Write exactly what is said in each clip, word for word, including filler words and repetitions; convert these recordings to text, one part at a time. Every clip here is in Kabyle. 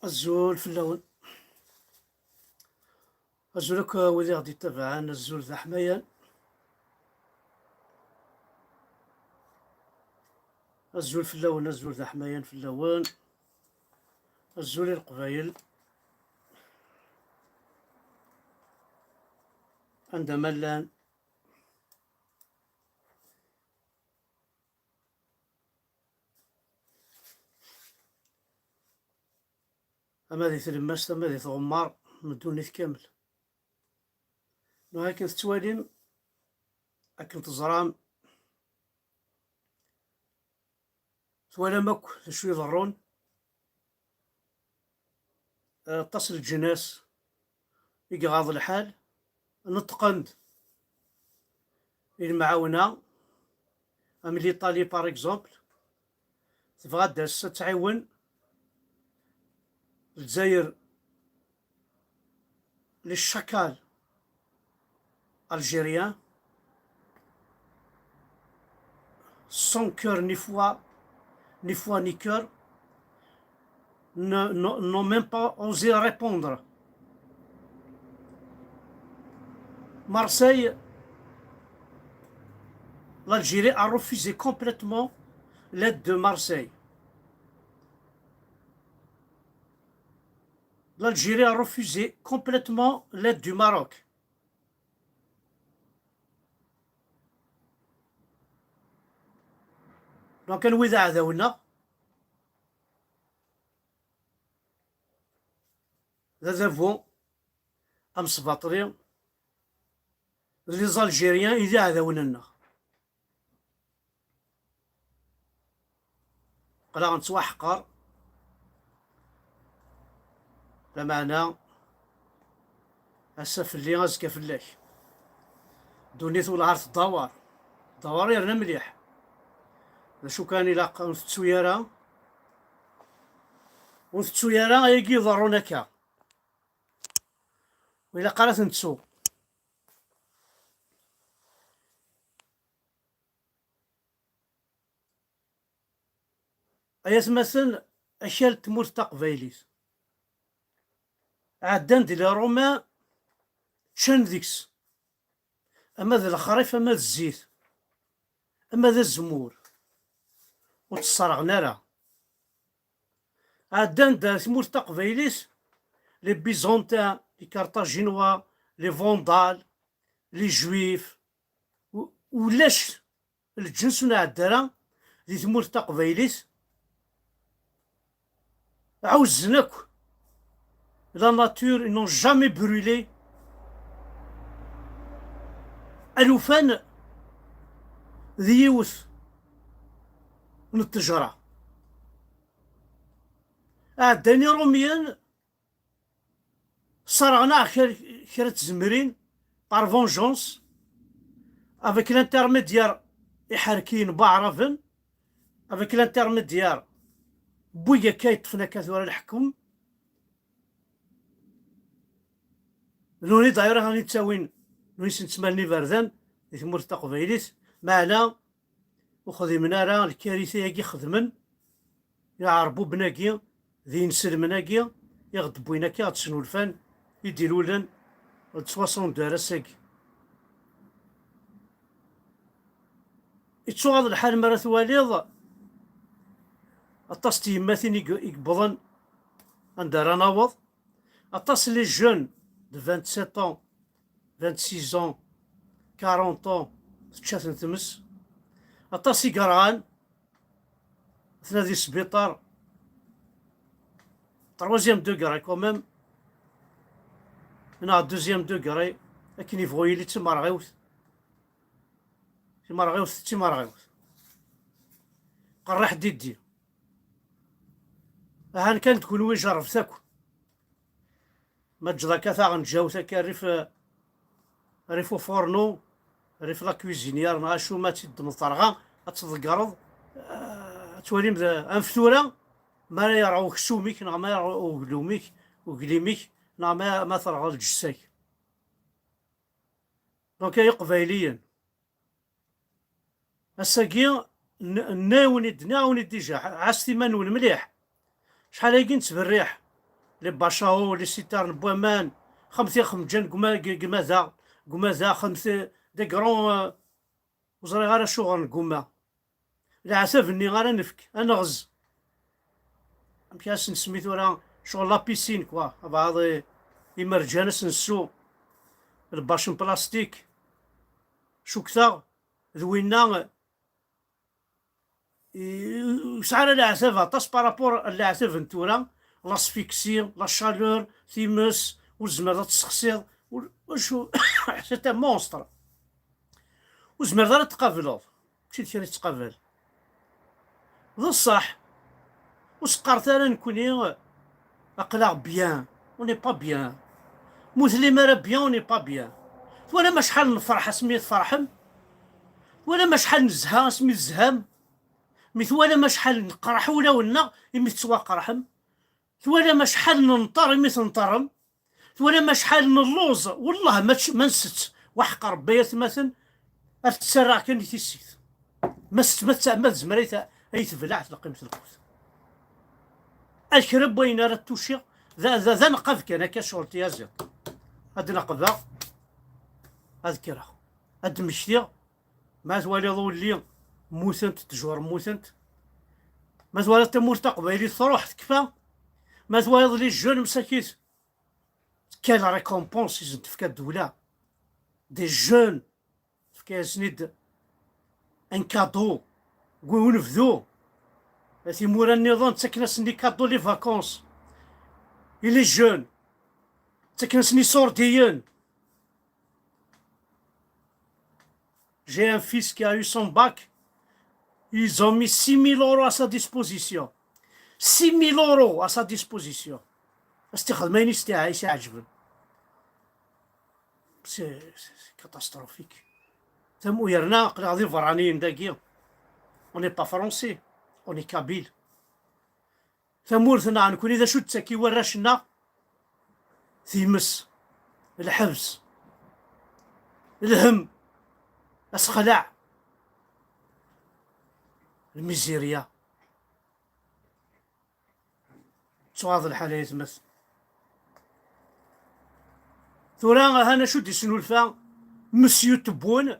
Azul fell-awen. Azul akk wid i ɣ-d-ittabaɛen, azul d aḥmayan. Azul fell-awen, azul d aḥmayan fell-awen. Azul i Leqbayel. Anda ma llan. Ama di tlemmast, ama di tɣemmar n ddunit kamel. Neɣ akken tettwalim, akken teẓram, twalam akk d acu iḍerrun. Aṭas n leǧnas i iɣaḍ lḥal, neṭqen-d i lemɛawna, am l'Italie par exemple, tebɣa ad d-tas ad tɛiwen Lezzayer, les chacals algériens, sans cœur ni foi, ni foi ni cœur, ne- n'ont n'ont même pas osé répondre. Marseille, l'Algérie a refusé complètement l'aide de Marseille. L'Algérie a refusé complètement l'aide du Maroc. Donc, anwa i d aɛdaw-nneɣ? D adabu amesbaṭli, d les Algériens i d iɛdawen-nneɣ. Aql-aɣ nettwaḥqer, lameɛna ass-a fell-i, azekka fell-ak. Ddunit welɛar tdawar, tdawar yerna mliḥ. D acu kan, ilaq ur ntettu ara, ur ntettu ara ayagi iḍerrun akka. Ur ilaq ara ad t-nettu. Ay atmaten, akal n tmurt taqbaylit. Ɛeddan di les Romains, ččan deg-s. Ama d lexrif, ama d zzit, ama d azemmur. Ur tt-sserɣen ara. Ɛeddan-d ar tmurt taqbaylit, les Byzantins, les Carthaginois, les Vandales, les Juifs. U- ulac lǧens ur nɛedda ara di tmurt taqbaylit. Ɛuzzen akk la nature, ils n'ont jamais brûlé. Alufan d yiwet n ttejra. Ɛeddan Iṛumyen, sserɣen-aɣ kra, kra n tzemrin, par vengeance, avec l'intermédiaire iḥerkiyen n Waɛraben, avec l'intermédiaire n wigi akka yeṭṭfen akka tura leḥkem. D nutni d'ailleurs i ɣ-ittawin, nutni i sen-ittmalen iberdan di tmurt taqbaylit, meɛna ur xdimen ara lkarita-agi xedmen iɛerbuben-agi d yinselmen-agi i ɣ-d-wwin akka, ɣ-d-snulfan, i d-ilulen, ɣ-d-ttwaṣun-d ar ass-agi. Ittuɣaḍ lḥal mi ara twaliḍ aṭas n tyemmatin i i yewwḍen anda ara naweḍ, aṭas n les jeunes de vingt-sept ans, vingt-six ans, quarante ans, tečča-ten tmes, aṭas i yerɣan, atna di sbiṭar, troisième degré quand même, neɣ deuxième degré, akken yebɣu yili d timerɣiwt. Timerɣiwt d timerɣiwt. Qerriḥ diddi. Ahan kan d kunwi jerrbet akk. Ma ǧǧeḍ akka taɣenǧawt akka rrif, rrif ufurnu, rrif la cuisinière, neɣ acu ma tt-id-tmeḍ terɣa, ad tḍeggreḍ, eh, ad twalim d, anef tura, ma ara yerɣ uksum-ik, neɣ ma yerɣ uglum-ik, uglim-ik, neɣ ma, ma terɣa lǧessa-k. Donc, ay Iqbayliyen, ass-agi, n-, nniɣ-awen-id, nniɣ-awen-id déjà, ɛasset iman-nwen mliḥ. Acḥal ayagi nettberriḥ les bachaos, les citernes n waman, xemti xemǧan gma-, g-, gmada, gmada, xemti des grands, euh, ur ẓriɣ ara acuɣer n gma. Leɛtab-nni ara nefk, ad neɣz. Amek ara s-nsemmi tura? Ccɣel la piscine, quoi. Abɛaḍ, eh, imerǧan ad s-nessu, lbac n plastik. Cukkteɣ d winna, eh, ur yesɛi ara leɛtab aṭas par rapport ar leɛtab n tura, l'asphyxie, la chaleur, times, ur tezmireḍ ad tessexsiḍ, ur, acu, c'est un monstre. Ur tezmireḍ ara ad tqableḍ. Mačči d kra i tettqabal. D ṣṣeḥ. Ur s-qqaret ara nekkni aql-aɣ bien. On n'est pas bien. Mu tellim ara bien, on n'est pas bien. Twalam acḥal nefreḥ asmi tferḥem? Twalam acḥal nezha asmi tezham? Mi twalam acḥal neqreḥ ulawen-nneɣ imi tettwaqerḥem? Twalam acḥal nenṭer imi tenṭerrem? Twalam acḥal nelluẓ? Wellah ma tc-, ma nsett, waḥeq Rebbi ay atmaten, ad tettarraɣ kan i tissit. Ma tett, ma tett, ma tezmer ay t-, ay tebleɛ tleqqimt lqut. Ad kra n wayen ara tuciɣ, d, d, d aneqqab kan akka ccɣel tiyaziḍ. Ad neqbeɣ, ad kkreɣ, ad d-mmektiɣ. Ma twaliḍ ulli mmutent, ttjur mmutent. Ma twaliḍ tamurt taqbaylit truḥ, tekfa. Ma twaliḍ les jeunes msakit, quelle récompense i sen-tefka ddewla? Des jeunes, tefka-yasen-id un cadeau n unebdu. Timura nniḍen ttaken-asen les cadeaux, les vacances. Et les jeunes, ttaken-asen iṣurdiyen. J'ai un fils qui a eu son bac. Ils ont mis six mille euros à sa disposition. Six mille euros à sa disposition. Ad s-t-ixdem ayen i s-t-, i s-iɛeǧben. C'est, c'est catastrophique. Tam-, u yerna aql-aɣ d iberraniyen dagi. On n'est pas français, on est kabyle. Tamurt-nneɣ nekkni d acu d-tettak i warrac-nneɣ? Times, lḥebs, lhem, asexlaɛ, lmizirya. Ttuɣaḍ lḥal ay atmat. Tura ahan acu d-isnulfa Monsieur Tebboune?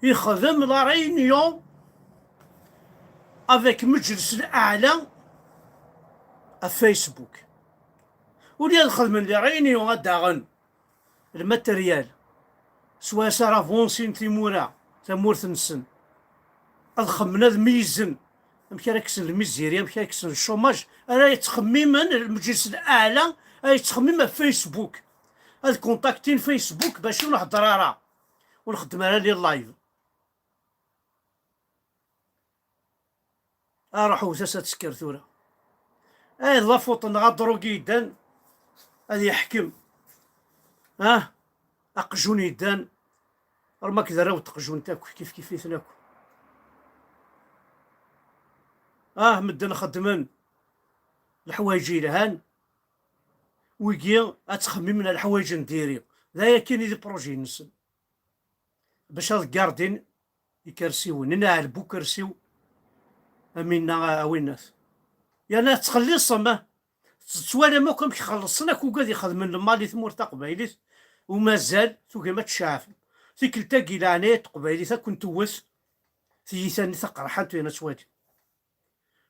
Ixdem la réunion avec Meǧles Laɛla à Facebook. Ula ad xedmen les réunions ad d-aɣen lmateryal, swayes ara avansin timura, tamurt-nsen, ad xemmen, ad meyyzen amek ara kksen lmiziri, amek ara kksen le chômage, ara yettxemmimen Meǧles Laɛla, ara yettxemmim ɣef Facebook, ad contactin Facebook bac ur nehder ara, ur nxeddem ara les live. Aruḥ wwet-as ad tekker tura. Ay d lafuṭ-nneɣ, adrug yeddan ad yeḥkem. Ah, aqjun yeddan, rmak d arraw n teqjunt akk, kif kif-iten akk. Ah, medden xeddmen leḥwayeǧ yelhan, wigi ad ttxemmimen ɣer leḥwayeǧ n diri. D aya kan i d projet-nsen. Bac ad gardin ikersiwen, nneɛl bu kersiw, a minna, a, a winnat. Yerna tettxelliṣem, ah, tettwalam akk amek xellṣen akk ugad ixedmen lmal i tmurt taqbaylit, u mazal tugim ad tceɛfem. Tikkelt-agi leɛnaya n teqbaylit ad ken-tewwet tiyita-nni taqerḥant u yerna ad twali.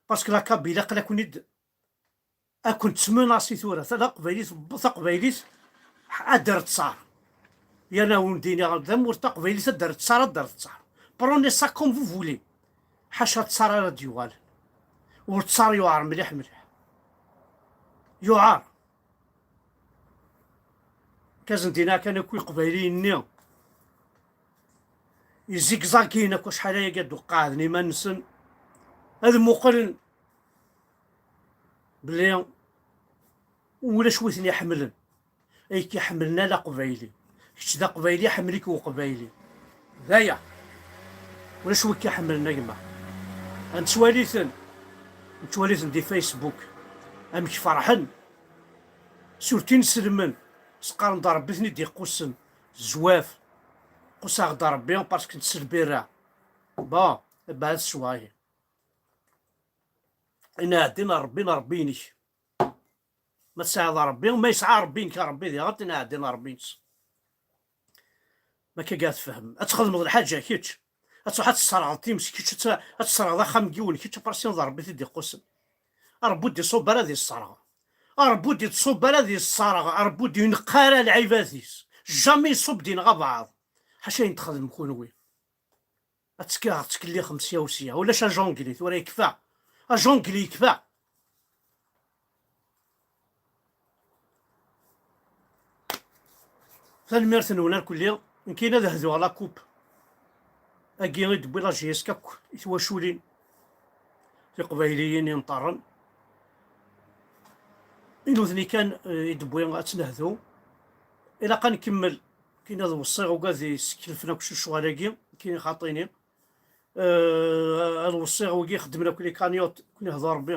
Parce que la Kabyle aql-aken-id ad ken-tettmenasi tura, taqbaylit, taqbaylit ad d-rettar. Yerna wen-d-iniɣ, tamurt taqbaylit ad d-rettar, ad d-rettar. Prenez ça comme vous voulez. Ḥaca ttṣar ara d-yuɣalen. Ur ttṣar yuɛer mliḥ mliḥ. Yuɛer. Kazen dina kan akk iqbayliyen-nni. Izigzagiyen akk acḥal ayagi ad d-qeɛden iman-nsen. Ad muqlen belli ulac wi ten-iḥemmlen. Ay k-iḥemmlen ala aqbayli. Kečč d aqbayli, iḥemmel-ik uqbayli. D aya. Ulac wi k-iḥemmlen a gma. Nettwali-ten. Nettwali-ten di Facebook. Amek ferḥen. Surtout inselmen. S qqaren-d Rebbi ten-id-iqussen. Zwaf. Qussaɣ-d Rebbi parce que nettselbira. Bon, ebɛed sswahi. Ina ɛeddin Rebbi n Rebbi-inek. Ma tesɛiḍ Ṛebbi, ma yesɛa Ṛebbi-inek, Ṛebbi diɣen ad ten-iɛeddin Ṛebbi-ines. Ma akka ad tfehmem, ad txedmeḍ lḥaǧa kečč, ad truḥ ad tesserɣeḍ times kečč, ad t-, ad tesserɣeḍ axxam n yiwen kečč, après tiniḍ d Ṛebbi i t-id-iqqusen. Ṛebbi ur d-iṣubb ara ad isserɣ. Ṛebbi ur d-iṣubb ara ad isserɣ. Ṛebbi ur d-ineqq ara lɛibad-is. Jamais iṣubb-d inɣa abeɛḍ. Ḥaca ayen txedmem kunwi. Ad tekkaɣ tettkellixem sya u sya. Ulac ajungli, tura yekfa. Ajungli yekfa. Tanemmirt-nwen arkelli. Nekkin ad hduɣ la coupe agi i d-tewwi la J S K akk i twaculin tiqbayliyin inṭerren. I nutni kan, eh, i d-tewwi ad tt-nehdu. Ilaq ad nkemmel. Nekkin ad weṣṣiɣ ugad yeskelfen akk s lecɣal-agi, nekkin xaṭini. Eh, ad weṣṣiɣ wigi ixeddmen akk les cagnottes, ken ihdu Rebbi.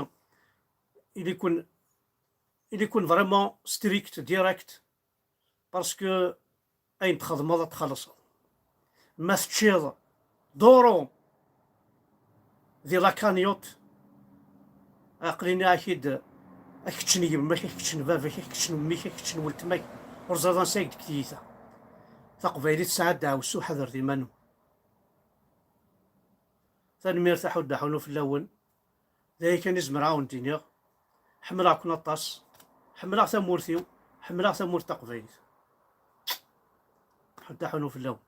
Ili-ken, ili-ken vraiment strict, direct, parce que ayen txedmeḍ ad txellṣeḍ. Ma teččiḍ duru di la cagnotte, aql-ini ak-id, ad keččen yemma-k, ad keččen baba-k, ad keččen mmi-k, ad keččen weltma-k, ur ẓriḍ ansi ad k-d-k tiyita. Taqbaylit tesɛa ddeɛwessu, ḥader d iman-nwen. Tanemmirt a Ḥuddu Ḥunu fell-awen. D aya kan i zemreɣ ad wen-d-iniɣ. Ḥemmleɣ-ken aṭas. Ḥemmleɣ tamurt-iw. Ḥemmleɣ tamurt taqbaylit. Ḥuddu Ḥunu fell-awen.